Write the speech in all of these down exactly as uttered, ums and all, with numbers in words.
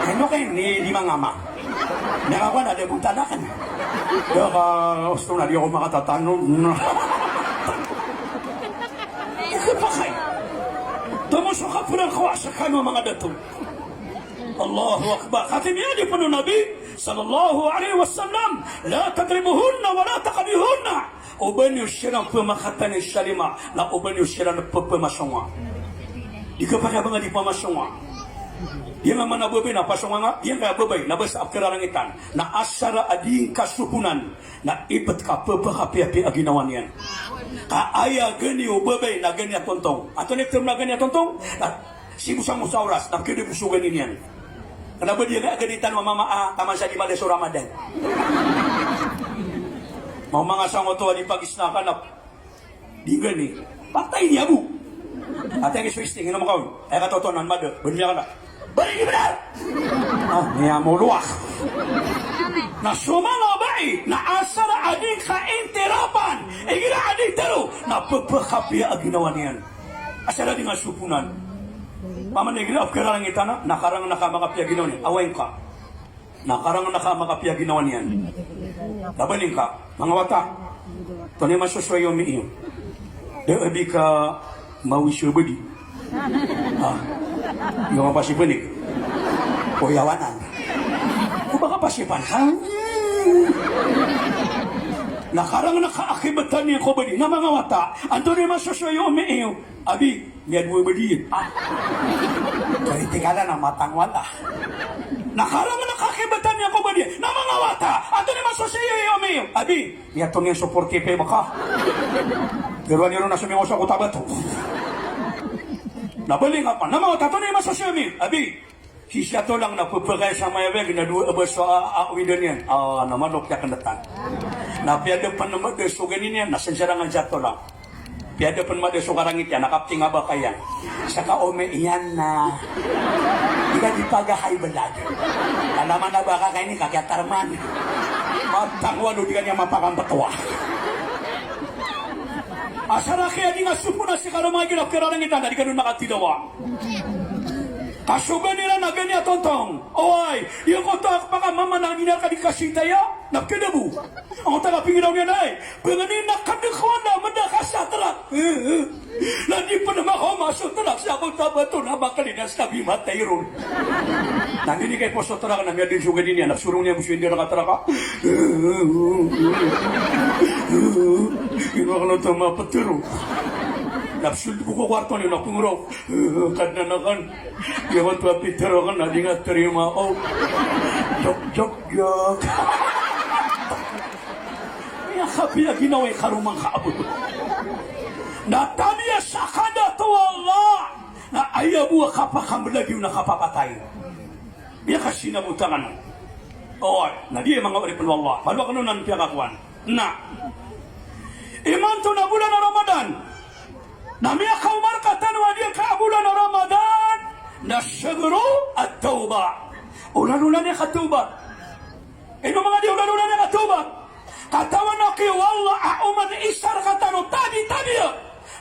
Ino kay ni di mangama. Miyakakowa na da buta na kan. Da ka osto na di ako makatatanod. Ika pakay. Tomo so kaporan ko a sekano a manga dato. Allahu Akbar. Katii niyan di pn o Nabi sallallahu alaihi wasallam, "La tadribuhunna wa la taqdihunna." Oba niyo siran pmakatani sa lima, na oba niyo siran ppmasonga. Di kapakay a ba nga di pamasonga. Di nga mana babay na pasonga nga, di nga kaya babay na basa a pkararangitan. Na asar a di ngka soponan, na ibt ka ppakapiyapiya a ginawa niyan. Ka aya gani o babay na gani a tontong. Antonaa i ptharoon a gani a tontong? Na sii bo sa ngosa oras, na pkada bo so gani niyan. Kna ba di nga gani tano a mama a taman sa di mada so Ramadan. Mama nga sangoto a di pagisna ka na di gani. Patay niya bo. Ati ang iso isting, inom ka on. Ay katotonan mada, ba niya ka na. Bali di benar. Ah, niya mo luwak. Na so manga bae, na asar a di ngka intirapan, igira a di tero, na ppakapiya a ginawa niyan. Asar a di nga soponan. Paman igira a pkararangitan na, na karang na ka makapiya ginawa niyan. Away ngka. Na karang na ka makapiya ginawa niyan. Labaning ka, manga wata. Tonaa i masosowa iyo mi iyo. Da a di ka mawiso badi. Ah. Iyo mapasipanik. Koyawanan. Ko ba ka pasipan ka? Na karang na ka akibatan iyan ko badi. Na manga wata. Antonaa i masosowa iyo mi iyo. Abi, miyadowa badi. Ah. Kritikalan a matang wala. Na karang na ka akibatan iyan ko badi. Na manga wata. Antonaa i masosowa iyo mi iyo. Abi, miyatong iyan so forty-five ka. Garoan iyo na so miyangosa ko tabato. Na bali nga pa. Na manga wata, antonaa i masosowa iyo mi iyo. Abi, sii sa tolang na ppakay sa mayabag na dowa a baso a, a, awidan iyan. Ah, na manok ya kndatan. Na piyada pn mada so gani niyan, na sansarangan sa tolang. Piyada pn mada so karangit iyan, na kapting a baka iyan. Saka omi iyan na. Di ka di paga high blood. Alaman a baka kay ni kakiyatarman. Matang walo di ka niyan mapakambatowa. Asar a kiya di nga soponan si karoma igira pkararangitan, na di ka doon makatidawa. Kasogan iran a gani a tontong. Oway, iyo koto a paka mama na minar ka di kasitaya, na pkada bo. Ang taga pingiraw niyan ay, pangani na kadakwan na mada ka sa trak. Na di pn makaoma so trak sa ko tabato na makalinas na bimatay ron. Na gini kay poso trak na miyadin so gani niyan, na sorong niyan bo so indira ka trak a. Ino ka na to mapatero. Na psold bo ko kwarto niyan, na pngiraw. Kadnan akn. Giyoto a pitero akn na di nga tarimaa. Jok, jok, jok. Aya kapiya ginawa i karoma ngka a boto. Na tabiya sa kadato o Allah. Na aya bo a kapakamblad iyo na kapapatay. Miyakasinabotangan. Oway, na di manga oripn o Allah. Malo akn on na piyakakowan. Na imanto na bolan a Ramadan. Na miyakaoma rktano a giyangkai a bolan a Ramadan na shahru at-tawbah. Olan-olan iyan ka tawbat. Ino manga di olan-olan iyan ka tawbat? Katawan aki o Allah a oman isa rktano tabi-tabiya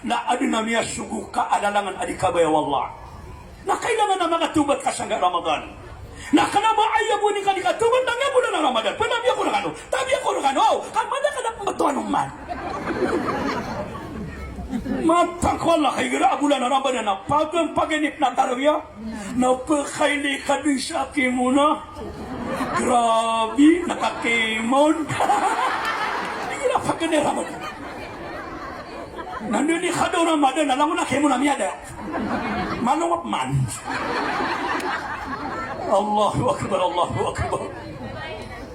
na adn a miyasogo ka a lalangan a di kabaya o Allah. Na kailangan a makatawbat ka sangkai a Ramadan. Na kna ba aya bo ngka di katawbat na giya bolan a Ramadan. Panabi ako rkano. Tabi ako rkano. Ka mada ka da pmbtowan oman. Matang ko Allah, kay igira a bolan a Ramadan na pagn-, paganay na tarawih. Na pkhailay ka dn sa kimo na. Grabe, na kakimon. Igira paganay a Ramadan. Na nini ka da o Ramadan, na langon a kimo na miyada. Malowap man. Allahu Akbar, Allahu Akbar.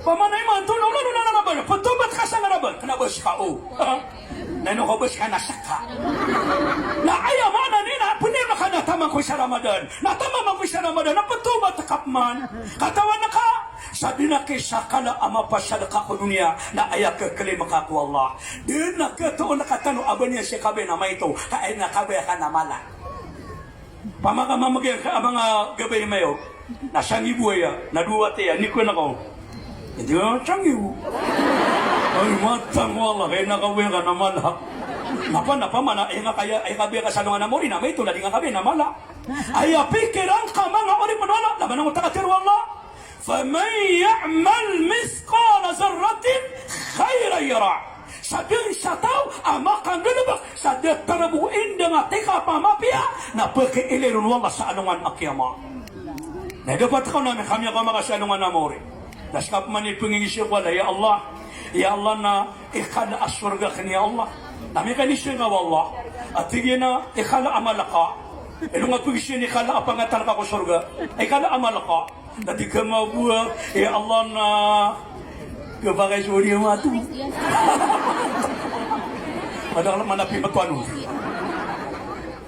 Pamanay man, to na olan-olan a Ramadan, ptawbat ka sangkai a Ramadan, kna ba ska o. Na ino ka ba ska na ska. Na aya maana niyan na, pnay na ka na taman ko isa Ramadan. Na taman man ko isa Ramadan, na ptawbat ka pman. Katawan ka, sa dn a kisakala a mapasad ka ko doniya, na aya khaklaim ka ko Allah. Dn a khatoon rktano a ba niyan si kabaya na maito, ka aya na kabaya ka na mala. Pamaka mamagay ka a manga gabay mayo, na sangibo aya, na dowa tiya, ni ko na ko. Ito, sangibo. Ay, matang o Allah, kay na kabaya ka na mala. Napa, napa mana, aya nga kaya, aya kabaya ka sa alongan a mori, na maito, na di nga kabaya na mala. Aya pikiran ka manga oripn o Allah, Aya maana oto a katharo o Allah, "Faman ya'mal mithqala dharratin khayran yarah." Sadn sa taw a makanggalbk sa datar bo indng a tig a kapamapiya, na pkiilay ron o Allah sa alongan a kiyama. Na dapat ka na kami a kama ka sa alongan a maori. Na ska pman i pngingisi ko Allah, ya Allah, ya Allah, na ikala a sorga akn, ya Allah. Na miyakainisi nga o Allah a tig iyan a ikala a amal ka. Ino nga pngingisi iyan a ikala a pangatan ka ko sorga, ikala a amal ka. Na tig ka mambo a, ya Allah, na kapakay so di mato. Padahal manapi mato ano.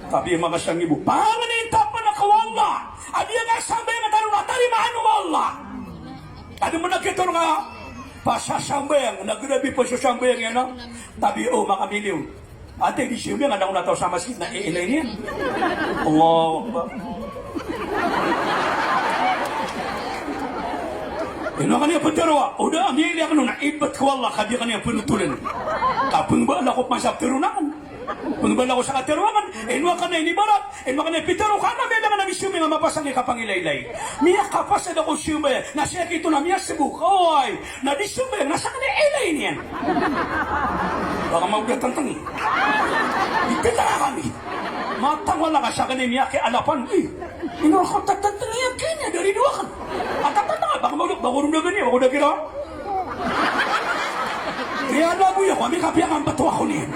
Tapi makasanggibo. Pangnin ta pn ko Allah a di nga sambayang tano na tarimaan o Allah. Adn a manga kito nga pasasambayang, na grabe pn so sambayang iyan, a. Tabi o, makamilyon. Ati di sambayang, adn a taw sa masgit na iilay niyan. Allahu Akbar. Ino kaniyan ptharoa, o da a miyailay akn on na ibt ko Allah ka di kaniyan pnotoln. Ka pngbala ko pman sa ptharoon akn. Pngbala ko sa katharo akn, ino akn a inibarat, ino akn a pitharo ka na miyailay akn a di sambayang a mapasang i kapangilaylay. Miyakapasad ako sambayang, na sii kito na miyasbok, oway, na di sambayang, na sakn i ilay niyan. Baka mawda tantang i. Ipitara kami. Matang wala ka sakn i miyakialapan, i. Ino ako tatantang iyan kini, dari dowa kan. Atatantang, baka mawda, baka rumdagan iyan, baka dakira. Kiyalaboy ako, ami kapiya nga mbato ako niyan.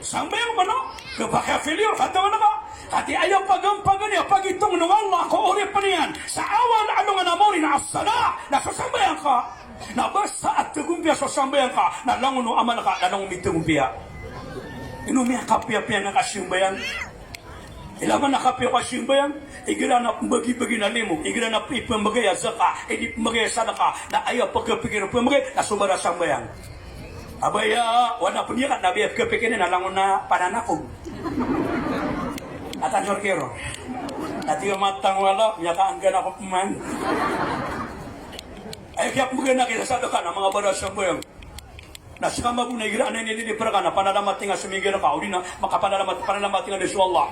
Sambayang mano, kapakay a failure, katawan ka. Ati aya pagampagan iyan, pagitong o Allah ko oripn iyan sa awal alongan a maori na as-salah, na so sambayang ka. Na basta a tagompiya so sambayang ka, na langon o amal ka, na langon o mitagompiya. Ino miyakapiyapiya nga kasambayang? Ilay man a kapiya ko a sambayang, igira na pmbagibagi na limo, igira na ipmbgay a zaka, ipmbgay a sadaka, na aya pkapikir pmbgay, na so bara sambayang. Abaya, wala pn iyan, na baya pkapikir na langon a pananakog. Ata nyor kiro. Ati matang wala, miyakaanggan ako pman. Aya kiyapmbgay na kisa sadaka na manga bara sambayang. Na ska mambo na igira anan ini di perkana, panalamat nga sumingir ka, odi na makapanalamat, panalamat nga di so Allah.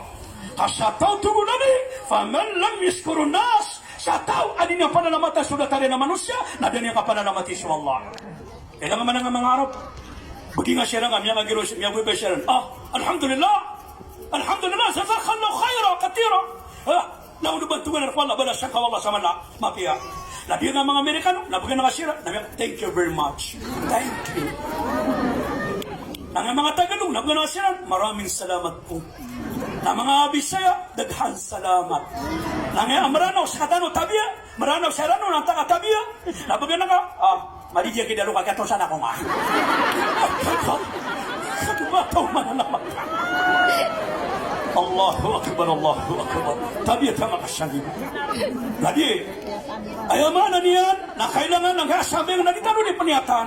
Ka sa taw, tig o Nabi, faman lam yashkurun nas, sa taw a di niyan panalamatan so datar iyan a manosiya, na da niyan kapanalamati so Allah. Ilay nga man a manga Arab. Bgi nga siran ka, miyakagiro, miyagoy ba siran. Ah, alhamdulillah. Alhamdulillah, jazakallahu khairan kathira. Ah, na o di bantogan ko Allah, balasan ka o Allah sa mala a mapiya. Na di nga manga Amerikano, na bgan nga siran, na miyaka, "Thank you very much." Thank you. Na nga manga Tagalog, na bgan nga siran, "Maraming salamat po." Na manga Bisaya, "Daghang salamat." Na nga Mranaw, sa katano, tabiya, Mranaw, sa Ranaw, na antaa ka tabiya. Na bgan nga, ah, Madi di aki dalo ka katosan ako nga. Allahu Akbar, Allahu Akbar. Tabiya ta makasanggibo. Jadi, aya maana niyan, na kailangan na kasambayang na di tano di pniyatan.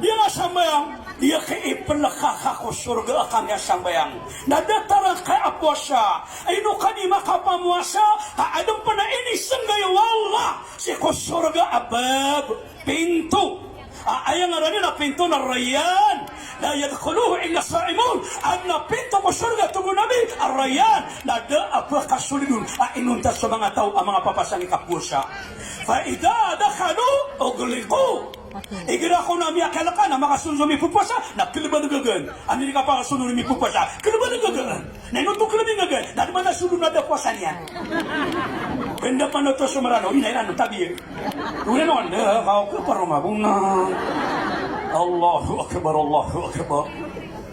Di nga sambayang, di aki ipnlka ka ko sorga a kasambayang. Na datar angkai a powasa, ino ka di makapamowasa, ka adn pn a inisnggay o Allah sii ko sorga a bab. Pinto. A, aya ngaran iyan a pinto na Rayyan. La yadkhuluhu illa sa'imun. Adn a pinto ko sorga, tig o Nabi, a Rayyan. Na da a pkasold on a inonta so manga taw a manga papasang i kapowasa. Fa idha dakhalu ughliqu. Igira kon a miyakalk na makasold so mipopowasa, na klban gagaan. Ami di kapakasold so mipopowasa. Klban gagaan. Na ino oto klbn gagaan? Na di man a sold on a da powasa niyan. Benda panoto so Mranaw, ina iran, tabiya. Ina iran, da, kaw ka parong abong na. Allahu Akbar, Allahu Akbar.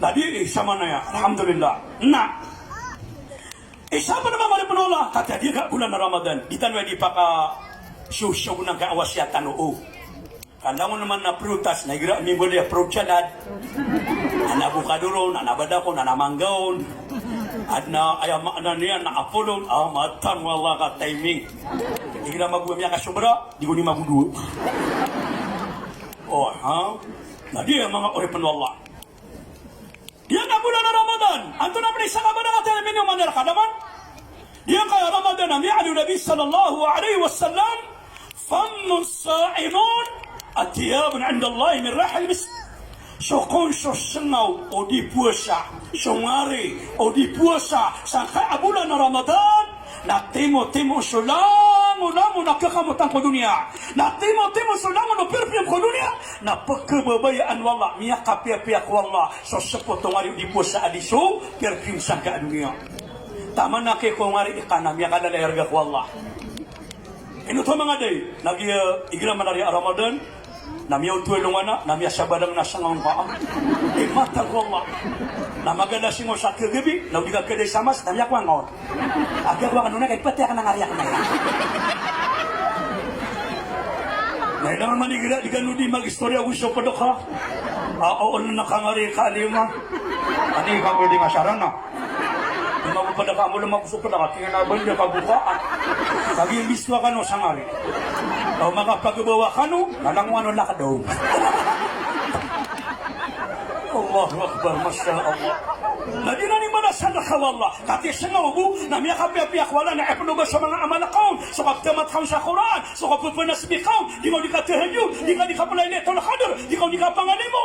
Na di, isa man aya, alhamdulillah. Na. Isa pn a manga oripn o Allah, katii a di ka bulan Ramadan. Di tano di paka, siyo, siyo, nangka awasiyatan o. Ka langon man a prutas, na igira mimbaloy a fruit salad. Adn a abokado ron, adn a badako, adn a mangga on. Adn a, aya maana niyan na apol on, a, matang wala ka timing. Igira mambo a miyakasobra, di ko ni magodo. O, ha? Na di a manga oripn o Allah. Di angkai a bulan a Ramadan, antonaa pn i isa ka barakat a miniyoman iyan rka, da man? Di angkai a Ramadan a miyaaloy o Nabi sallallahu alaihi wasallam, "Fammu sa'imin atyabu indallahi min rihil misk." So kon so sngaw o di powasa, so ngari o di powasa sangkai a bulan a Ramadan, Na timotimo so langon, langon a kakamotan ko doniya. Na timotimo so langon o perfume ko doniya. Na pkhababayaan o Allah, miyakapiyapiya ko Allah so spoto ngari di powasa a di so perfume sangkai a doniya. Taman a kiko ngari i kana, miyakalala i arga ko Allah. Ino to manga day, na giya igira manari a Ramadan, na miyaoto i alongan a, na miyasabalang na sangaw ngka a. Eh, mataan ko Allah. Na magala singo sa kagabi, na o di ka kaday sa mask, na miyakowa ngka on. Agi ako akan onay, kay pati akan angari akan na. Na ilang man igira, di ka nodi mag-istorya ko so pd ka. Ah, oo, na kangari ka lima. Ani ka pwede nga sarana. Di mako pd ka, molo mako so pd ka, tingin na ba di ka buka. Lagi imbis ko kano sangari. O makapagbawa kano, na langowan o lakad o. Allahu Akbar, Masha Allah. Na di na ni mala sa dakaw Allah. Kati sa nga obo, na miyakapiyapiya ko Allah, na ipno ba sa manga amal kaon, so kaptamat kaon sa Quran, so kappanasbih kaon, di ka di katahajjud, di ka di kapalay Laylatul Qadr, di ka di kapangalimo.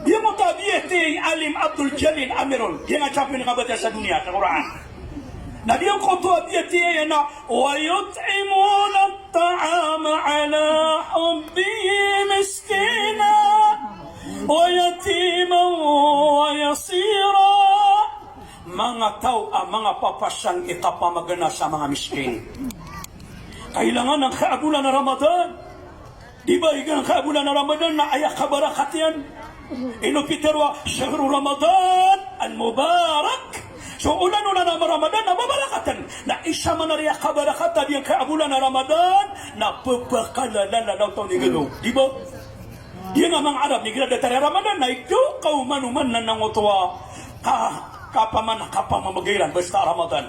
Di mo tabiya ti Alim Abdul Jalil Amiron. Di nga champion kabatiya sa doniya, sa Quran. Na di ko to tabiya ti na, wa yut'imuna at-ta'ama ala hubbihi miskina wa yatiman wa yasira. Manga taw a manga papasang i kapamagana sa manga miskin. Kailangan angkai a bolan a Ramadan. Di ba, igira angkai a bolan a Ramadan na aya kabarakat iyan. Ino pitharo a, shahru Ramadan al-mubarak. So olan, olan a Ramadan na mabarakatan. Na isa man a aya kabarakat a di angkai a bolan a Ramadan, na pphakalalalalaw taw ni gagaw. Di ba? Di nga manga Arab, igira datar a Ramadan, na ikaw, kaw man oman na nangoto a ka, kapaman, kapamamagay iran, basta Ramadan.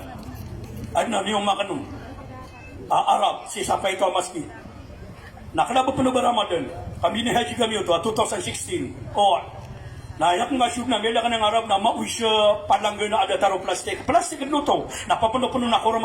Adn a miyomakn on a Arab, sii sa paito a maski. Na kna ba pn o ba Ramadan, kami ni haji kami oto a two thousand sixteen. O. Na aya ko nga siyog na miyala kna nga Arab na maoy sa palanggan a datar o plastik. Plastik dn oto. Na papnopno na korma.